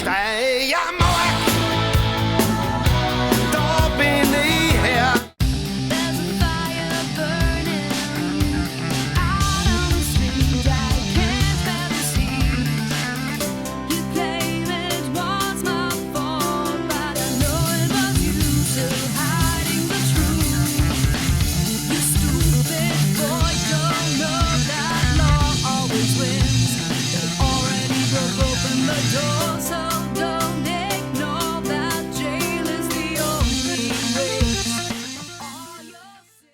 Steiermark, da bin ich her. There's a fire burning out on the street. I can't bear the heat. You claim it was my fault, but I know it was you still hiding the truth. You stupid boy, don't know that law always wins. They already broke open the door, so don't ignore that jail is the only race. All your sins.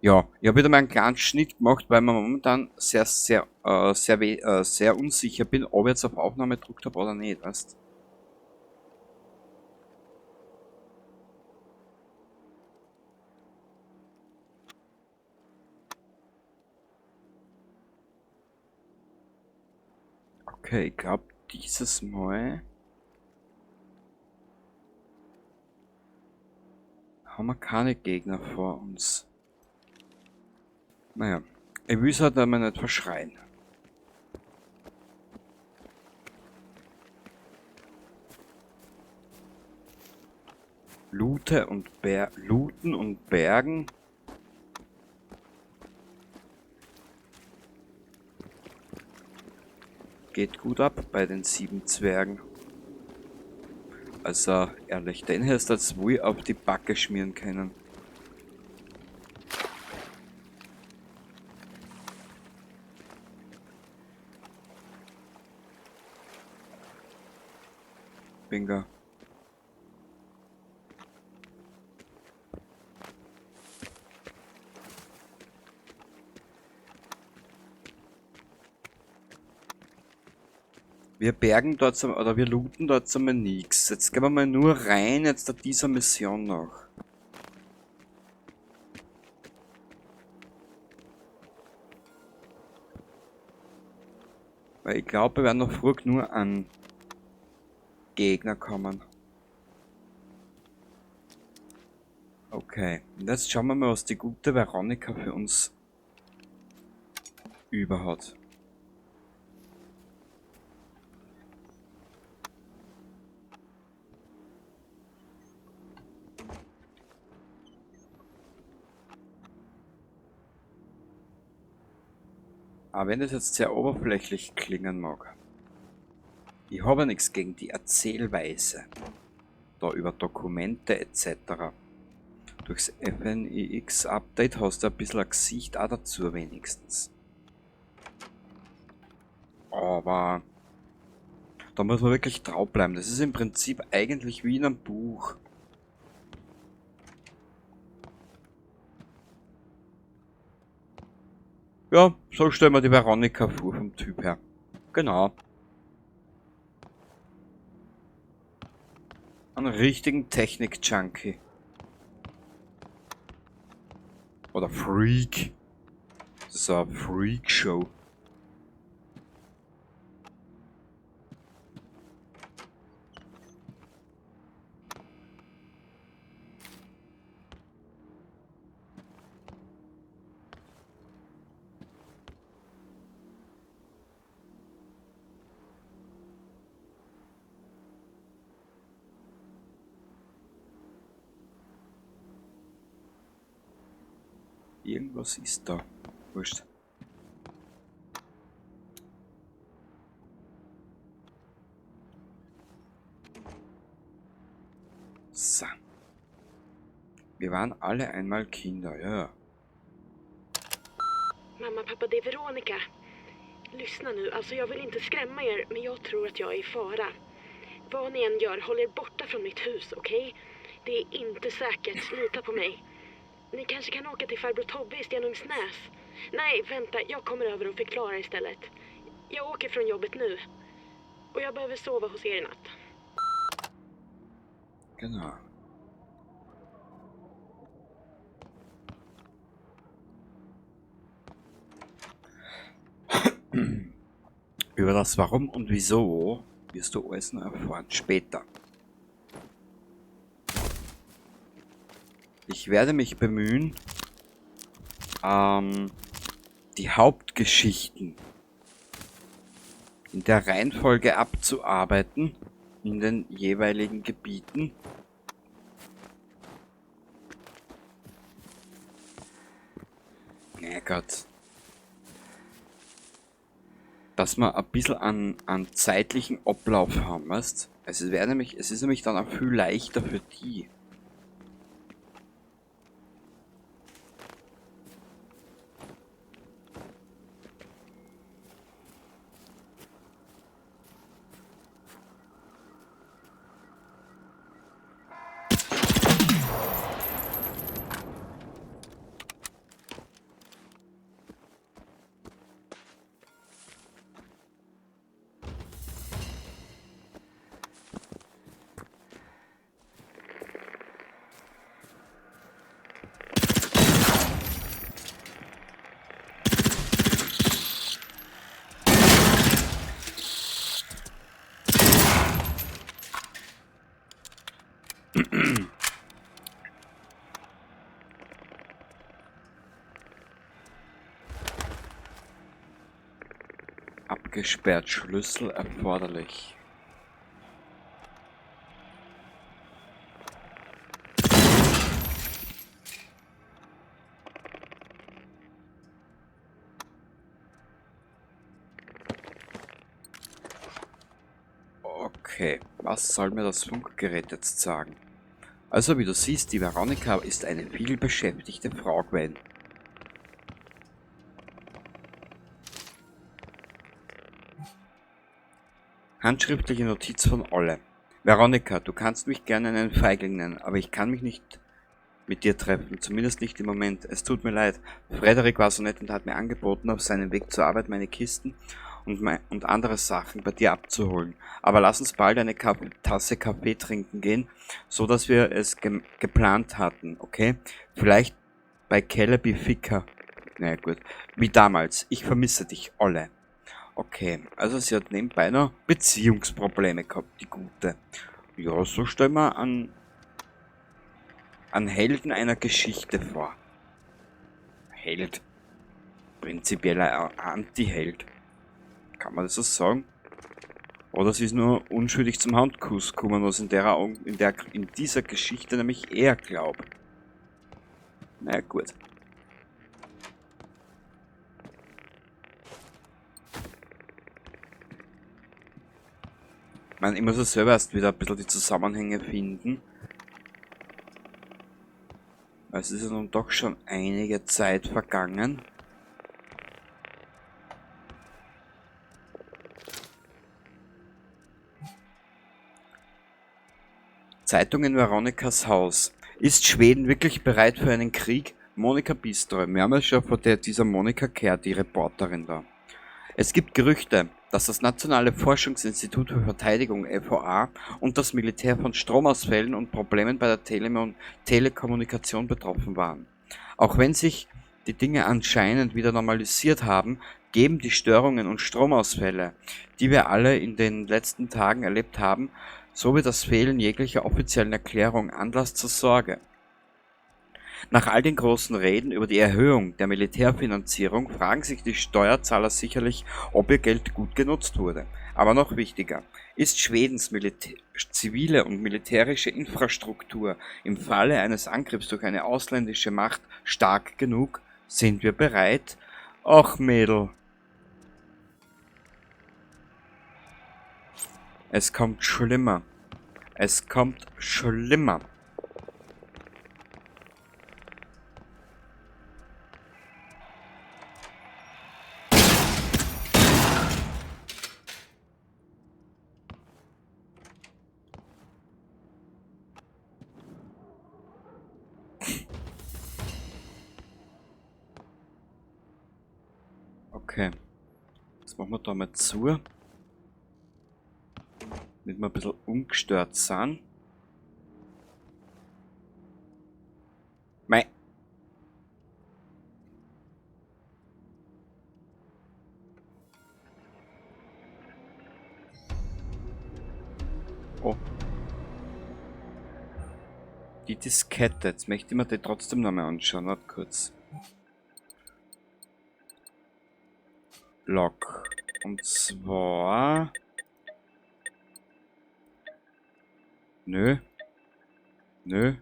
Ja, ich habe wieder mal einen kleinen Schnitt gemacht, weil mir momentan sehr, sehr, sehr, sehr unsicher bin, ob ich jetzt auf Aufnahme gedrückt habe oder nicht, weißt. Okay, ich glaub, dieses Mal haben wir keine Gegner vor uns. Naja, ich will's halt einmal nicht verschreien. Loote und Looten und Bergen. Geht gut ab bei den 7 Zwergen. Also ehrlich, den hättest du jetzt wohl auf die Backe schmieren können. Bingo. Wir bergen dort zum, oder wir looten dort einmal nix. Jetzt gehen wir mal nur rein, jetzt da dieser Mission noch. Weil ich glaub, wir werden noch früh genug an Gegner kommen. Okay, und jetzt schauen wir mal, was die gute Veronika für uns über hat. Aber wenn das jetzt sehr oberflächlich klingen mag, ich habe ja nichts gegen die Erzählweise da über Dokumente et cetera. Durchs FNIX Update hast du ein bisschen ein Gesicht auch dazu wenigstens. Aber da muss man wirklich drauf bleiben. Das ist im Prinzip eigentlich wie in einem Buch. Ja, so stellen wir die Veronika vor vom Typ her. Genau. Einen richtigen Technik-Junkie. Oder Freak. Das ist eine Freak-Show. Irgendwas ist da. Wurscht. So. Wir waren alle einmal Kinder, ja. Mamma, pappa, det är Veronica. Lyssna nu, jag vill inte skrämma er, men jag tror att jag är i fara. Vad ni än gör, håll er borta från mitt hus, okej? Det är inte säkert, lita på mig. Ni kanske kan åka till farbror Tobbe i Stenungsnäs. Nej, vänta, jag kommer över och förklarar istället. Jag åker från jobbet nu. Och jag behöver sova hos er i natt. Genau. Über das Warum und Wieso wirst du alles noch erfahren später. Ich werde mich bemühen, die Hauptgeschichten in der Reihenfolge abzuarbeiten in den jeweiligen Gebieten. Na Gott. Dass wir ein bisschen an zeitlichen Ablauf haben, weißt? Es wäre nämlich, es ist nämlich dann auch viel leichter für die. Abgesperrt, Schlüssel erforderlich. Okay, was soll mir das Funkgerät jetzt sagen? Also, wie du siehst, die Veronika ist eine vielbeschäftigte Frau gewesen. Handschriftliche Notiz von Olle. Veronika, du kannst mich gerne einen Feigling nennen, aber ich kann mich nicht mit dir treffen, zumindest nicht im Moment. Es tut mir leid. Frederik war so nett und hat mir angeboten, auf seinem Weg zur Arbeit meine Kisten und andere Sachen bei dir abzuholen. Aber lass uns bald eine Tasse Kaffee trinken gehen, so dass wir es geplant hatten, okay? Vielleicht bei Kellerby Ficker. Na gut, wie damals. Ich vermisse dich, Olle. Okay, also sie hat nebenbei noch Beziehungsprobleme gehabt, die Gute. Ja, so stellen wir an Helden einer Geschichte vor. Held. Prinzipiell ein Anti-Held. Kann man das so sagen? Oder sie ist nur unschuldig zum Handkuss gekommen, was in dieser Geschichte nämlich eher glaub. Na ja, gut. Ich meine, ich muss ja selber erst wieder ein bisschen die Zusammenhänge finden. Weil es ist ja nun doch schon einige Zeit vergangen. Zeitung in Veronikas Haus. Ist Schweden wirklich bereit für einen Krieg? Monika Biström. Wir haben ja schon von dieser Monika gehört, die Reporterin da. Es gibt Gerüchte, dass das Nationale Forschungsinstitut für Verteidigung FOA und das Militär von Stromausfällen und Problemen bei der Telekommunikation betroffen waren. Auch wenn sich die Dinge anscheinend wieder normalisiert haben, geben die Störungen und Stromausfälle, die wir alle in den letzten Tagen erlebt haben, sowie das Fehlen jeglicher offiziellen Erklärung Anlass zur Sorge. Nach all den großen Reden über die Erhöhung der Militärfinanzierung fragen sich die Steuerzahler sicherlich, ob ihr Geld gut genutzt wurde. Aber noch wichtiger, ist Schwedens zivile und militärische Infrastruktur im Falle eines Angriffs durch eine ausländische Macht stark genug? Sind wir bereit? Och, Mädel. Es kommt schlimmer. Es kommt schlimmer. Okay, das machen wir da mal zu, damit wir ein bisschen ungestört sind. Mei. Oh. Die Diskette, jetzt möchte ich mir die trotzdem nochmal anschauen, warte kurz. Log. Und zwar... Nö. Nö.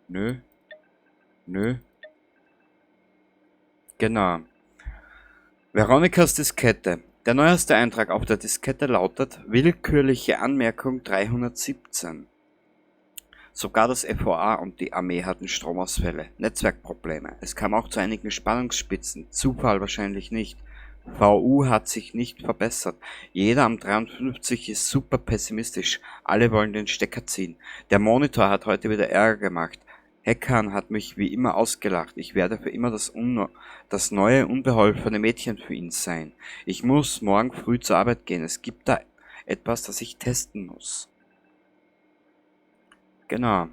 Nö. Nö. Genau. Veronikas Diskette. Der neueste Eintrag auf der Diskette lautet Willkürliche Anmerkung 317. Sogar das FOA und die Armee hatten Stromausfälle, Netzwerkprobleme. Es kam auch zu einigen Spannungsspitzen, Zufall wahrscheinlich nicht. VU hat sich nicht verbessert. Jeder am 53 ist super pessimistisch. Alle wollen den Stecker ziehen. Der Monitor hat heute wieder Ärger gemacht. Heckan hat mich wie immer ausgelacht. Ich werde für immer das neue, unbeholfene Mädchen für ihn sein. Ich muss morgen früh zur Arbeit gehen. Es gibt da etwas, das ich testen muss. Genau.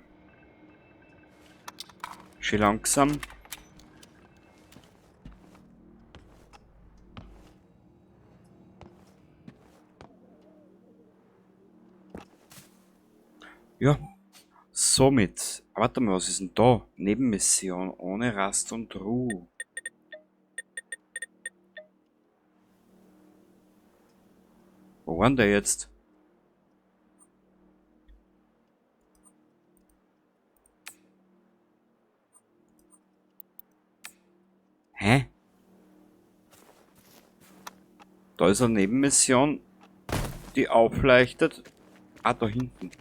Schön langsam. Ja, somit. Warte mal, was ist denn da? Nebenmission ohne Rast und Ruhe. Wo war denn der jetzt? Hä? Da ist eine Nebenmission, die aufleuchtet. Ah, da hinten.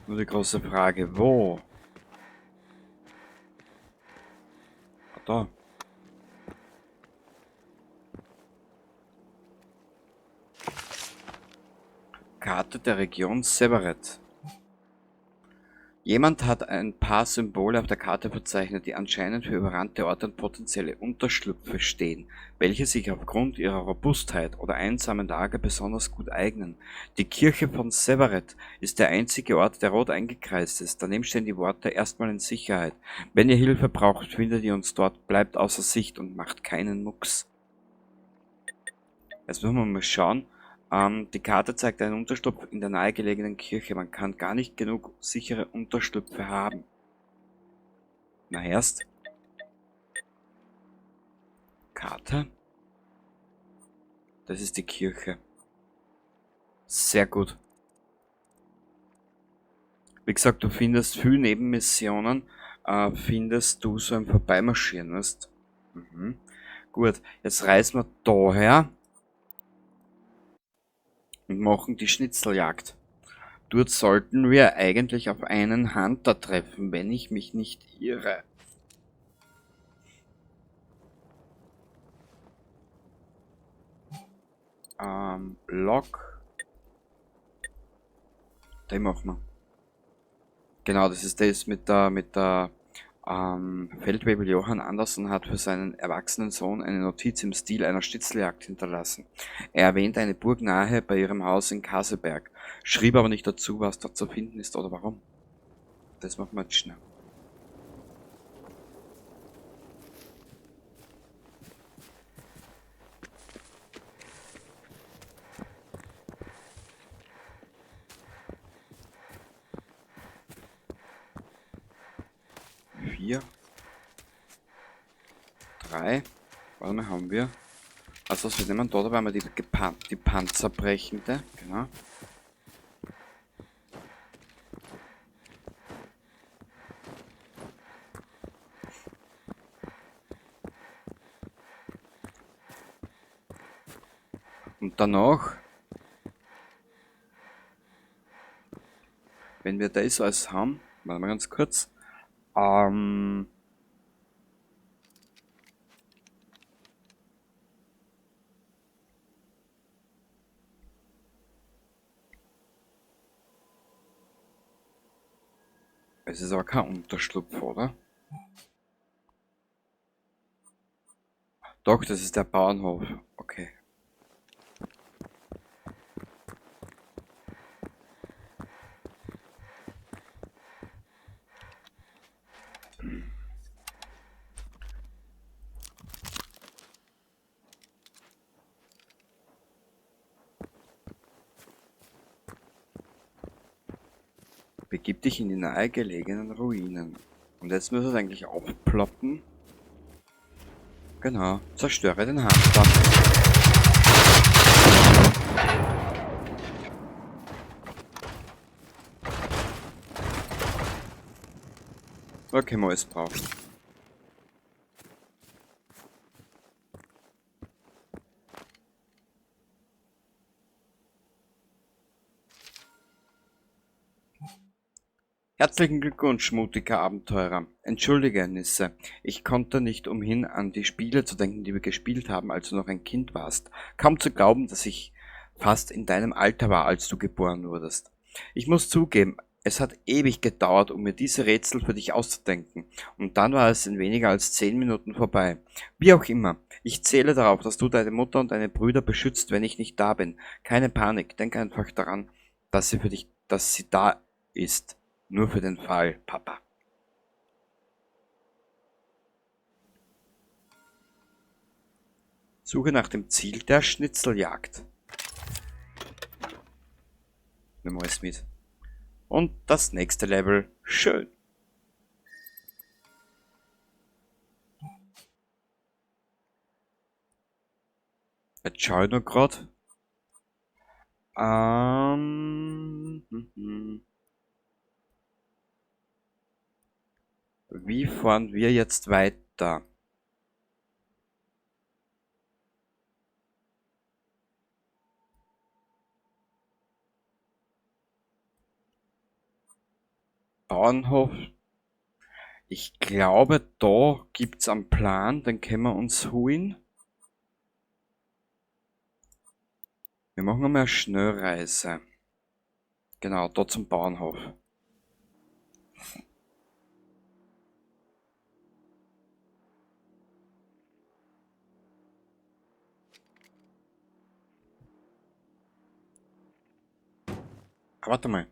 Nur die große Frage, wo? Ah, da. Karte der Region Severed. Jemand hat ein paar Symbole auf der Karte verzeichnet, die anscheinend für überrannte Orte und potenzielle Unterschlüpfe stehen, welche sich aufgrund ihrer Robustheit oder einsamen Lage besonders gut eignen. Die Kirche von Severed ist der einzige Ort, der rot eingekreist ist. Daneben stehen die Worte erstmal in Sicherheit. Wenn ihr Hilfe braucht, findet ihr uns dort, bleibt außer Sicht und macht keinen Mucks. Jetzt müssen wir mal schauen. Die Karte zeigt einen Unterschlupf in der nahegelegenen Kirche. Man kann gar nicht genug sichere Unterschlüpfe haben. Na erst. Karte. Das ist die Kirche. Sehr gut. Wie gesagt, du findest viele Nebenmissionen, findest du so im Vorbeimarschieren, weißt? Gut, jetzt reißen wir daher und machen die Schnitzeljagd. Dort sollten wir eigentlich auf einen Hunter treffen, wenn ich mich nicht irre. Log. Den machen wir. Genau, das ist das mit der Feldwebel Johann Andersen hat für seinen erwachsenen Sohn eine Notiz im Stil einer Schnitzeljagd hinterlassen. Er erwähnt eine Burg nahe bei ihrem Haus in Kaseberg, schrieb aber nicht dazu, was dort zu finden ist oder warum. Das machen wir jetzt schnell. 4, 3, warte mal, haben wir. Also was wir nehmen da, da werden wir die Panzerbrechende, genau. Und danach, wenn wir das alles haben, warte mal ganz kurz, es ist aber kein Unterschlupf, oder? Doch, das ist der Bauernhof. Okay. Begib dich in die nahegelegenen Ruinen Und jetzt müssen wir es eigentlich aufploppen. Genau. Zerstöre den Hamster. Okay, mal alles brauchen. Herzlichen Glückwunsch, mutiger Abenteurer. Entschuldige, Nisse, ich konnte nicht umhin, an die Spiele zu denken, die wir gespielt haben, als du noch ein Kind warst. Kaum zu glauben, dass ich fast in deinem Alter war, als du geboren wurdest. Ich muss zugeben, es hat ewig gedauert, um mir diese Rätsel für dich auszudenken. Und dann war es in weniger als 10 Minuten vorbei. Wie auch immer, ich zähle darauf, dass du deine Mutter und deine Brüder beschützt, wenn ich nicht da bin. Keine Panik, denk einfach daran, dass sie für dich, dass sie da ist. Nur für den Fall, Papa. Suche nach dem Ziel der Schnitzeljagd. Nehmen wir alles mit. Und das nächste Level. Schön. Jetzt schau ich noch grad. Wie fahren wir jetzt weiter? Bauernhof. Ich glaube, da gibt's einen Plan, den können wir uns holen. Wir machen einmal eine Schnellreise. Genau, da zum Bauernhof. Ah, warte mal.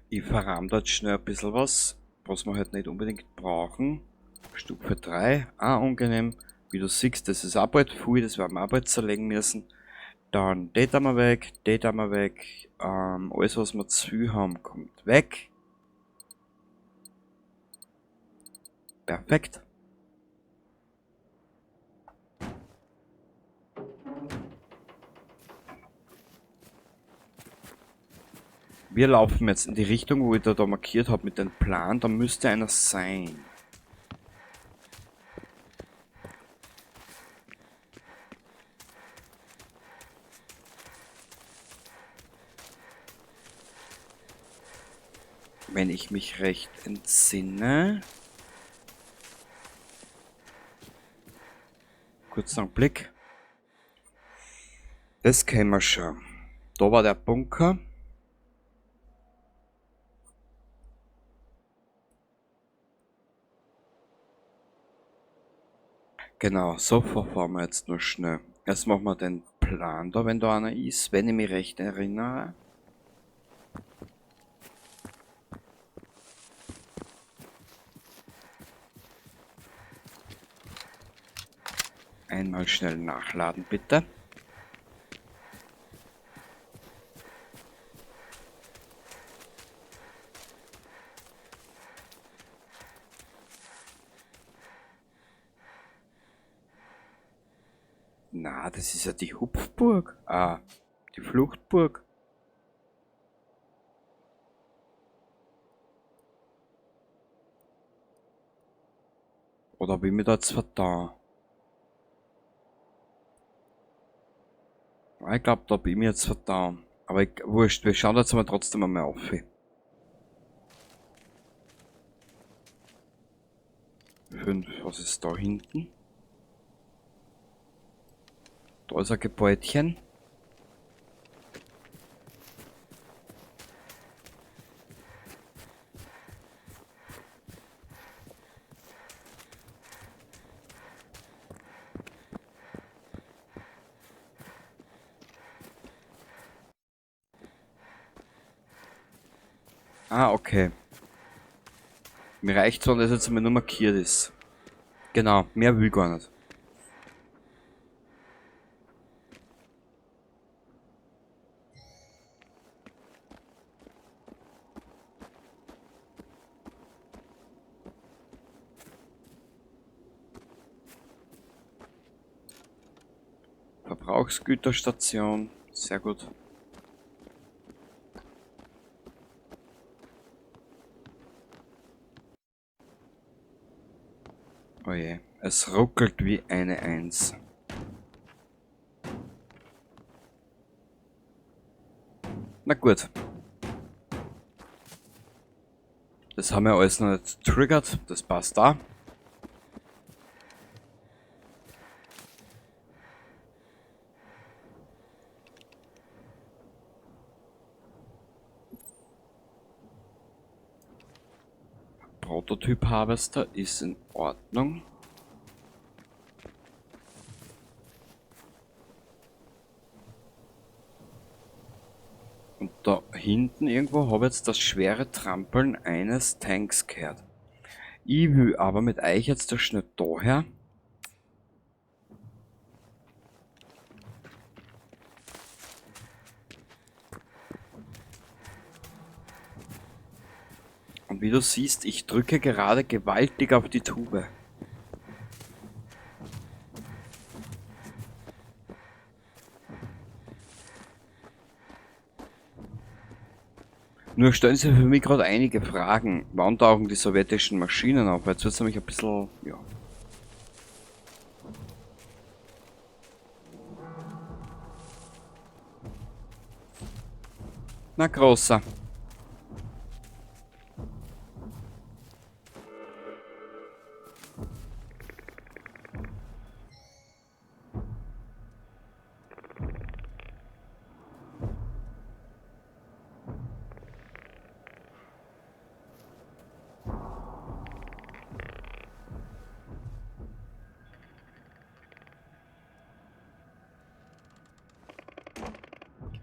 Ich verrahm dort schnell ein bisschen was, was wir halt nicht unbedingt brauchen. Stufe 3, auch angenehm. Wie du siehst, das ist auch bald viel, das werden wir auch bald zerlegen müssen. Dann das haben wir weg, das haben wir weg. Alles, was wir zu viel haben, kommt weg. Perfekt. Wir laufen jetzt in die Richtung, wo ich da markiert hab mit dem Plan. Da müsste einer sein. Wenn ich mich recht entsinne. Kurzer Blick. Das kennen wir schon. Da war der Bunker. Genau, so verfahren wir jetzt nur schnell. Erst machen wir den Plan da, wenn da einer ist, wenn ich mich recht erinnere. Einmal schnell nachladen, bitte. Na, das ist ja die Hupfburg. Ah, die Fluchtburg. Oder hab ich mich da jetzt vertan? Ah, ich glaub, da hab ich mich jetzt vertan. Aber ich, wurscht, wir schauen jetzt aber trotzdem einmal auf. 5, was ist da hinten? Da ist ein Gebäudchen. Ah, okay. Mir reicht schon, dass jetzt einmal nur markiert ist. Genau, mehr will ich gar nicht. Verbrauchsgüterstation. Sehr gut. Oh je, es ruckelt wie eine Eins. Na gut. Das haben wir alles noch nicht triggert, das passt da. Prototyp Harvester ist in Ordnung. Und da hinten irgendwo habe ich jetzt das schwere Trampeln eines Tanks gehört. Ich will aber mit euch jetzt da schnell daher. Und wie du siehst, ich drücke gerade gewaltig auf die Tube. Nur stellen sich für mich gerade einige Fragen. Wann tauchen die sowjetischen Maschinen auf? Jetzt wird's nämlich ein bisschen, ja. Na, großer.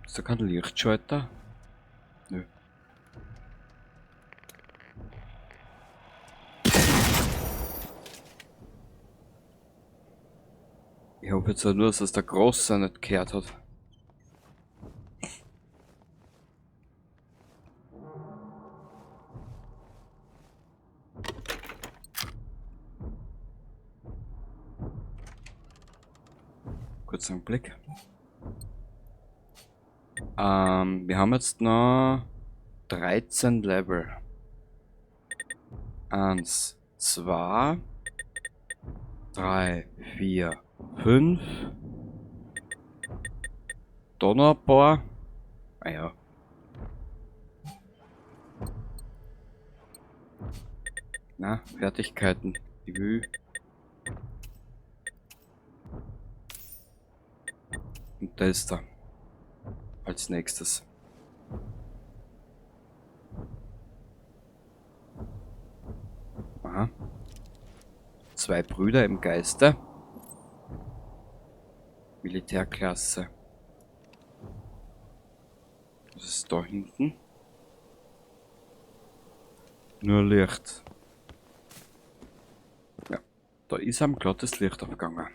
Ist da kein Lichtschalter? Nö. Ich hoffe jetzt nur, dass das der Große nicht gehört hat. Kurz einen Blick. Wir haben jetzt noch 13 Level. 1, 2, 3, 4, 5. Da noch ein paar. Ah ja. Na, Fertigkeiten. Ich will. Und da ist er. Als nächstes. Aha. 2 Brüder im Geiste. Militärklasse. Was ist da hinten? Nur Licht. Ja, da ist am glattes Licht aufgegangen.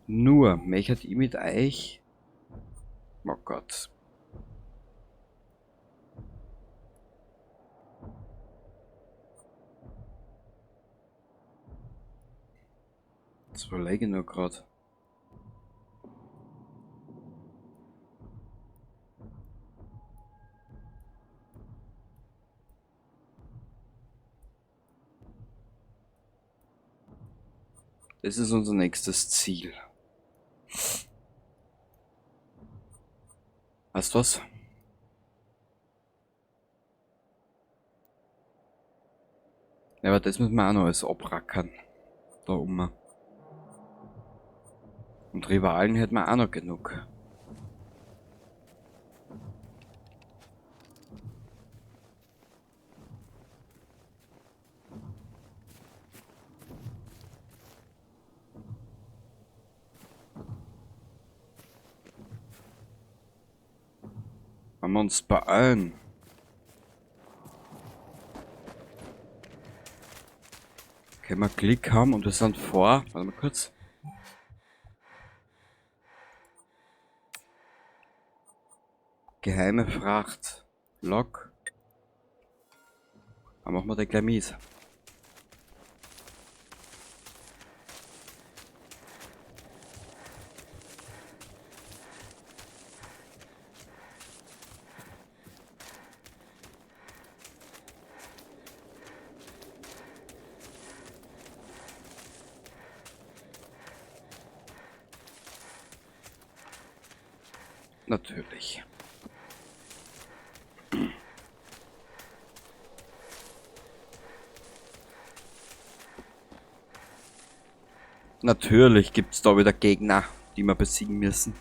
Nur möchte ich mit euch. Oh Gott. Das überlege ich nur grad. Das ist unser nächstes Ziel. Weißt du was? Ja, aber das müssen wir auch noch alles abrackern. Da oben. Und Rivalen hätten wir auch noch genug. Wenn wir uns beeilen. Können wir Klick haben und wir sind vor. Warte mal kurz. Geheime Fracht. Lok. Dann machen wir den gleich mit. Natürlich. Natürlich gibt's da wieder Gegner, die wir besiegen müssen.